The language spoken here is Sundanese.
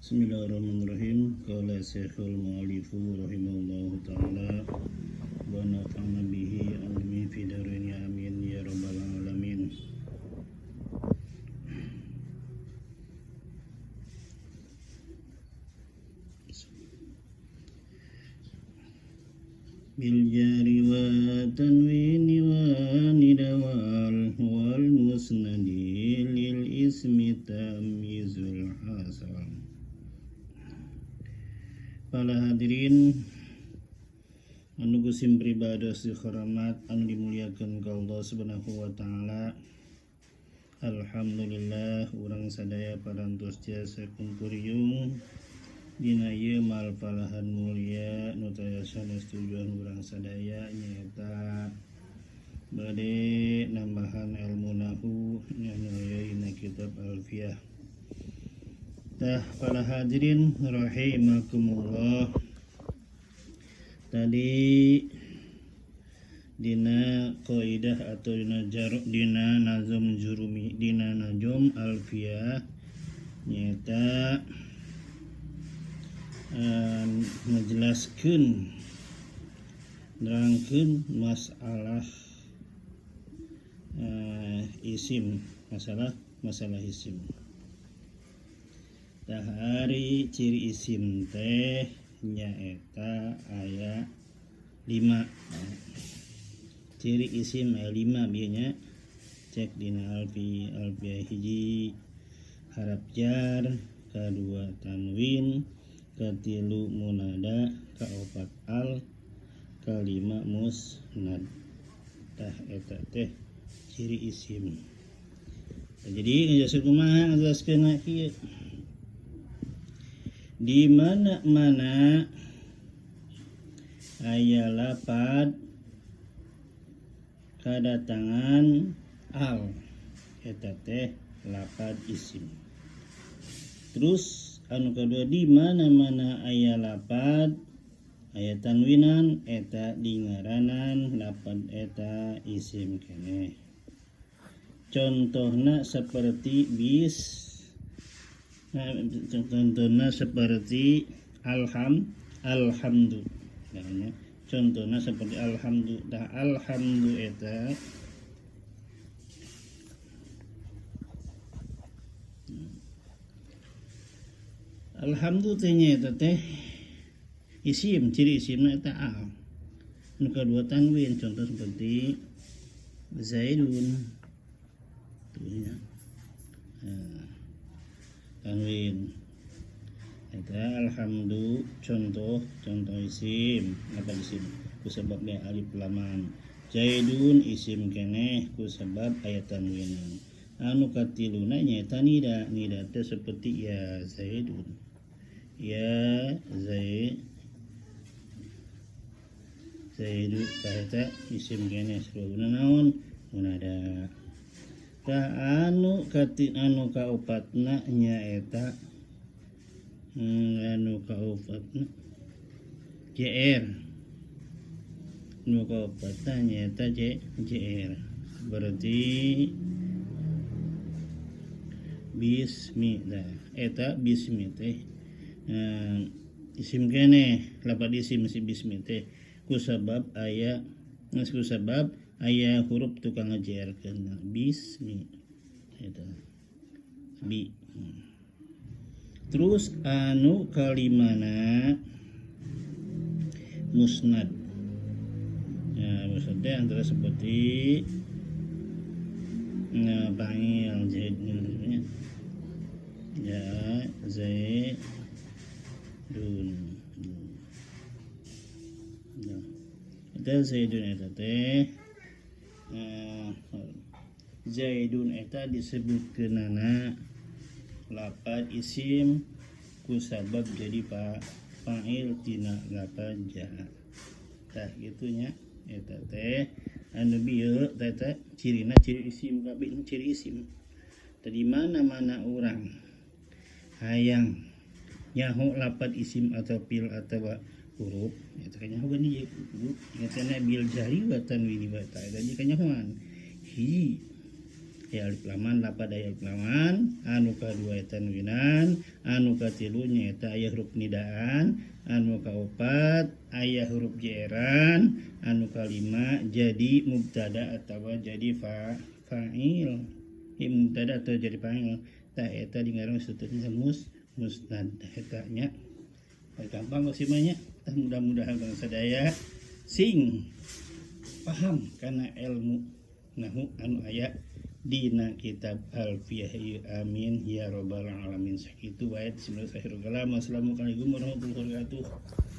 Bismillahirrahmanirrahim. Qala Syekhul Mu'allifu rahimahullahu ta'ala wa nafa'ana bihi ilmi fi dharaini, amin ya rabbal alamin. Bil jari wa tanwini wa nida wal musnadi lil ismi tamyizul hasal. Para hadirin anu ku sim pribados dihormat, anu dimuliakan ku Allah Subhanahu wa taala. Alhamdulillah, urang sadaya parantos tiasa kumpul dina ieu malpalahan mulia nu taya sanes tujuan urang sadaya, nyaeta bade nambahan ilmu nahu anu aya dina kitab Alfiyah. Tah, para hadirin rahimakumullah, tadi dina kaidah atau dina jar, dina nazum jurumi, dina nazum Alfiyah, nyaeta ngejelaskeun, nerangkeun masalah isim, masalah masalah isim. Tah, ari ciri isim teh nyaeta aya lima. Ciri isim aya lima bieu nya, cek dina Alfi Alfiyah: hiji, harap jar, kadua tanwin, katilu munada, kaopat al, kalima musnad. Tah, eta teh ciri isim. Nah, jadi ngajelaskeun kumaha? Ngajelaskeun kieu: di mana-mana aya lapad kedatangan al, eta teh lapad isim. Terus anu kedua, di mana-mana aya lapad aya tanwinan, eta dingaranan lapad eta isim keneh. Contohna seperti bis. Nah, contohnya seperti alhamdu. Nah, contohnya seperti alhamdu. Dah, alhamdu eta alhamdu teh nya eta teh isim, ciri isimna eta al. Nu kedua tanwin, contoh seperti Zaidun tuh ya. Nah, tanwin eta alhamdu contoh contoh isim apa? Isim ku sebab alif laman. Zaidun isim keneh ku sebab aya tanwinan. Anu katiluna nyaeta nida. Nida teh seperti ya Zaidun, ya Zaid, Zaidu. Tah, eta isim keneh sebabna naon? Munada. Tah, anu kati anu kaopatna nyaeta anu kaopatna JR, nu kaopatna nyaeta J JR berarti bismi. Dah, eta bismi teh isim keneh, lapad isim si bismi teh ku sabab aya, ku sabab aya huruf tukang ngajerkeun bismi eta bi. Terus anu kalimana musnad ya. Musnad teh antara seperti nah, fa'il zaid ya, Zaidun ya. Eta Zaidun eta teh Zaidun eta disebutkeunana lapad isim ku sabab jadi fa'il tina lapad jaa. Tah, kitu nya. Eta teh anu bieu teh teh cirina ciri isim kabeh, ciri isim. Tadi mana-mana urang hayang nyaho lapad isim atau fi'il atau huruf eta kanyaho geuning ingatna bil jari wa tanwini wa ta. Jadi kanyahoan hiji. Aya alif laman, lapad aya alif laman. Anu kadua eta tanwinan, anu katilu nyaeta aya huruf nidaan, anu kaopat aya huruf jeran, anu kalima jadi mubtada atau jadi fa'il. Mubtada atau jadi fa'il. Tah, eta dingaran statusnya musnad eta nya. Gampang kok sih nya. Tah, mudah-mudahan bangsa daya sing paham karena ilmu nahu anu aya dina kitab Alfiyah ieu. Amin ya robbal alamin. Sakitu wae, bismillahirrahmanirrahim. Assalamualaikum warahmatullahi wabarakatuh.